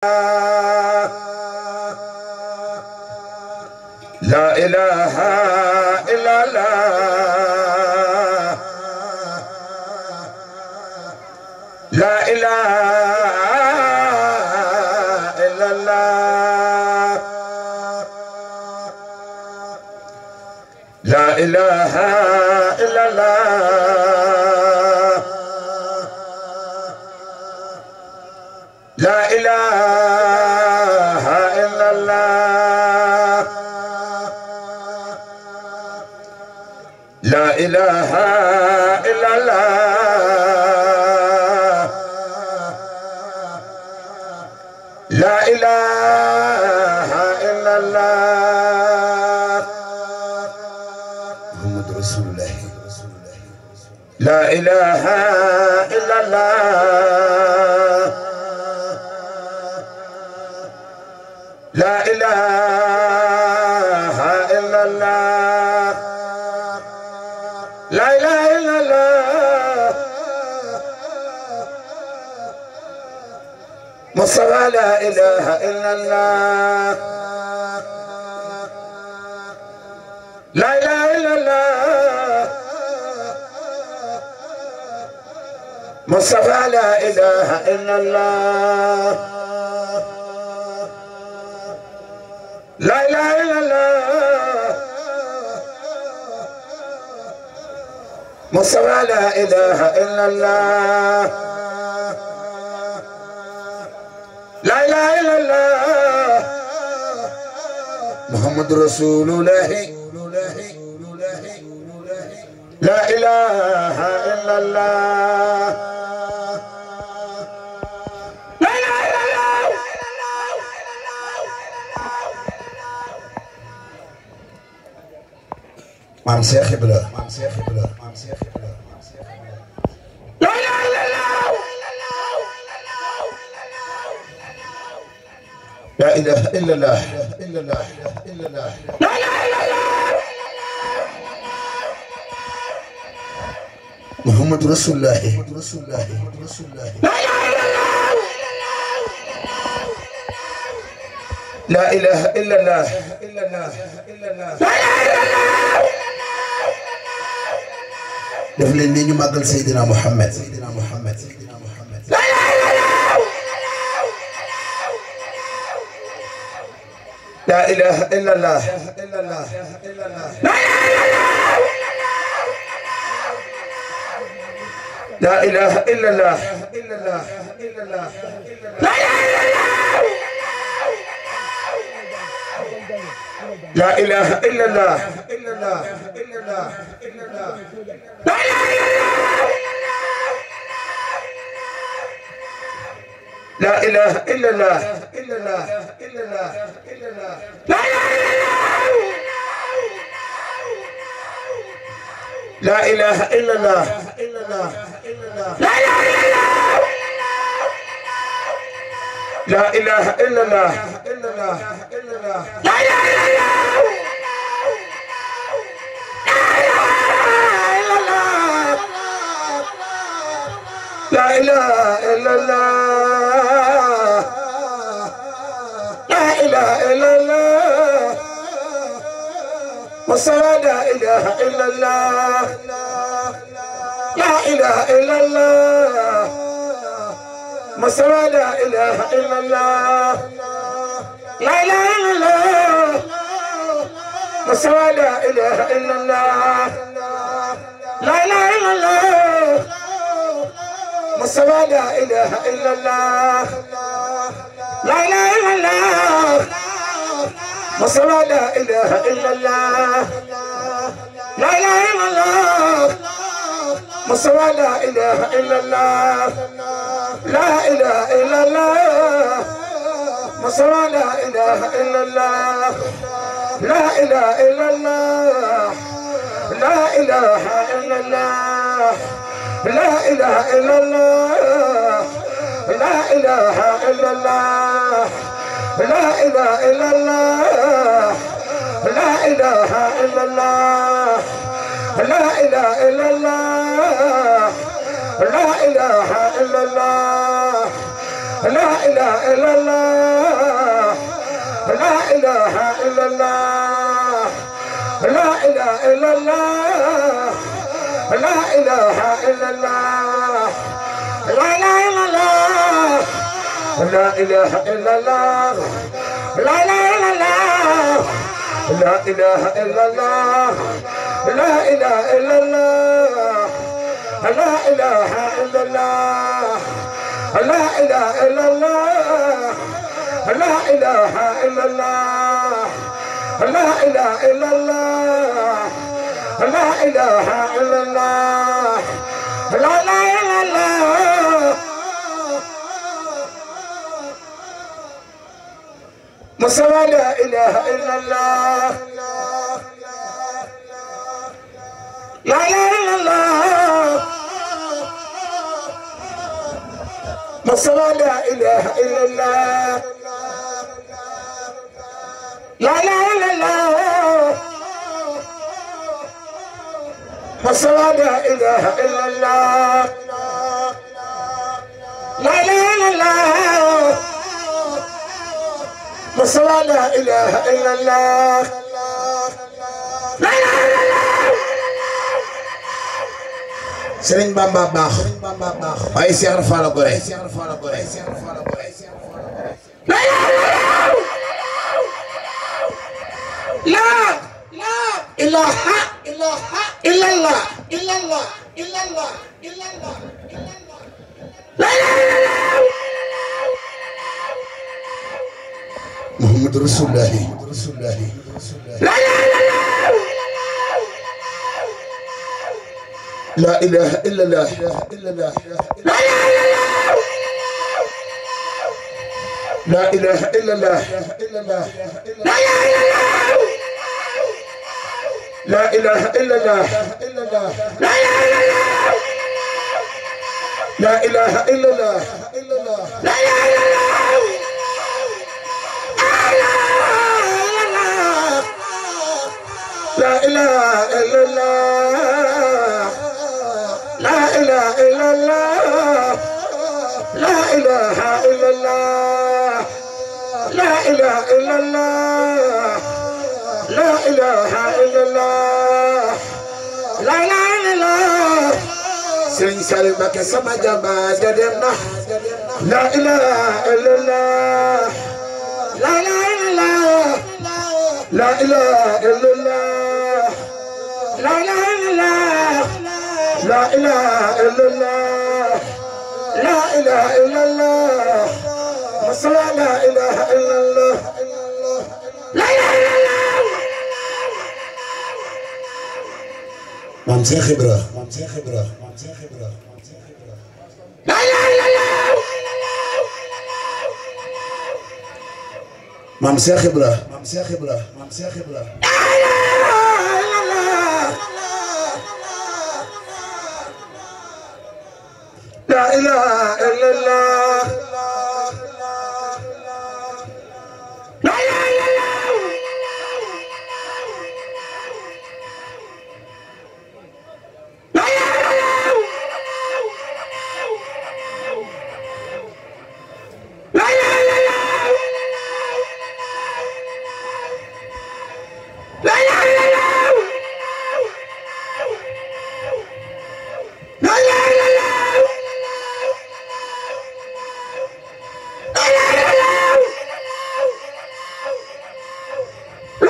لا إله إلا الله لا إله إلا الله لا إله إلا الله لا إله إلا الله لا إله إلا الله لا إله إلا الله محمد رسول الله لا إله إلا الله لا إله إلا الله لا إله إلا الله مصطفى لا إله إلا الله لا إله إلا الله مصطفى لا إله إلا الله لا إله إلا الله مصطفى لا إله إلا الله لا إله إلا الله محمد رسول الله لا إله إلا الله لا إله إلا الله مام شيخ بلا لا إله إلا الله لا إله إلا الله لا إله إلا الله محمد رسول الله لا إله إلا الله لا إله إلا الله لا إله إلا الله def leen ni ñu màggal Seydina Muhammad لا إله إلا الله لا إله إلا الله لا إله إلا الله لا إله إلا الله لا إله إلا الله لا إله إلا الله لا إله إلا الله لا إله إلا الله لا إله إلا الله لا إله إلا الله لا إله إلا الله لا إله إلا الله لا إله إلا الله لا إله إلا الله لا إله إلا الله مصطفى لا إله إلا الله لا إله إلا الله مصطفى لا إله إلا الله لا إله إلا الله مصطفى لا إله إلا الله لا إله إلا الله مصطفى لا إله إلا الله لا إله إلا الله مصطفى لا إله إلا الله لا إله إلا الله مصطفى لا إله إلا الله لا إله إلا الله مصطفى لا إله إلا الله لا إله إلا الله لا إله إلا الله لا إله إلا الله لا إله إلا الله لا إله إلا الله لا إله إلا الله لا إله إلا الله لا إله إلا الله لا إله إلا الله لا إله إلا الله لا إله إلا الله لا إله إلا الله لا إله إلا الله لا إله إلا الله لا إله إلا الله لا إله إلا الله لا إله إلا الله لا إله إلا الله لا إله إلا الله لا إله إلا الله لا إله إلا الله مصطفى لا إله إلا الله لا إله إلا الله مصطفى لا إله إلا الله لا إله إلا الله مصطفى لا إله إلا الله لا إله إلا الله مصطفى لا إله إلا الله لا إله إلا الله Serigne Bamba baax ay Cheikh Fall Goré لا إله إلا الله إلا الله إلا الله إلا الله لا إله إلا الله محمد رسول الله لا إله إلا الله لا إله إلا الله لا إله إلا الله لا إله إلا الله لا إله إلا الله لا إله إلا الله لا إله إلا الله لا إله إلا الله لا إله إلا الله لا إله إلا الله لا إله إلا الله لا إله إلا الله Serigne Saliou Mbacké sama jàmbaar ja dem na la ilaha illallah la ilaha illallah la ilaha illallah la ilaha illallah la ilaha illallah la ilaha illallah masala la ilaha illallah la ilaha illallah Mam Cheikh Ibra لا إله إلا الله مام شيخ إبرا لا إله إلا الله لا إله إلا الله لا إله إلا الله لا إله إلا الله لا إله إلا الله لا إله إلا الله لا إله إلا الله لا إله إلا الله لا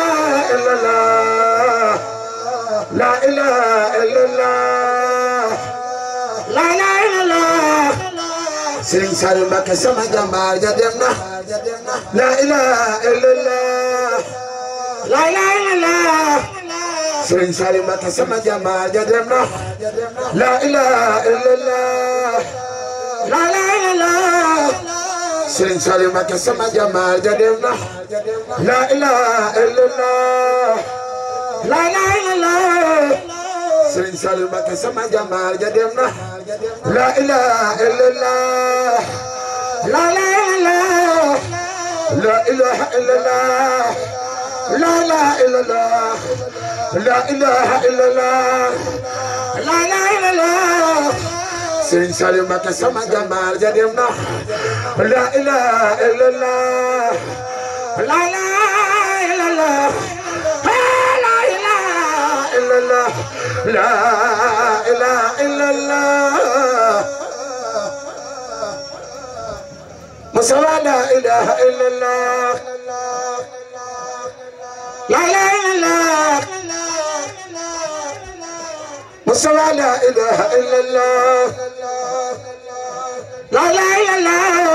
إله إلا الله لا إله إلا الله لا إله إلا الله Serigne Saliou Mbacké sama jàmbaar ja dem na la ilaha illallah la ilaha illallah Serigne Saliou Mbacké sama jàmbaar ja dem na la ilaha illallah la ilaha illallah Serigne Saliou Mbacké sama jàmbaar ja dem na la ilaha illallah la ilaha illallah Serigne Saliou Mbacké sama jàmbaar ja dem na la ilaha illallah la ilaha illallah la ilaha illallah la ilaha illallah la ilaha illallah la ilaha illallah Serigne Saliou Mbacké sama jàmbaar ja dem na la ilaha illallah la ilaha illallah la ilaha illallah la ilaha illallah Mustafa la ilaha illallah la ilaha illallah Mustafa la ilaha illallah la ilaha illallah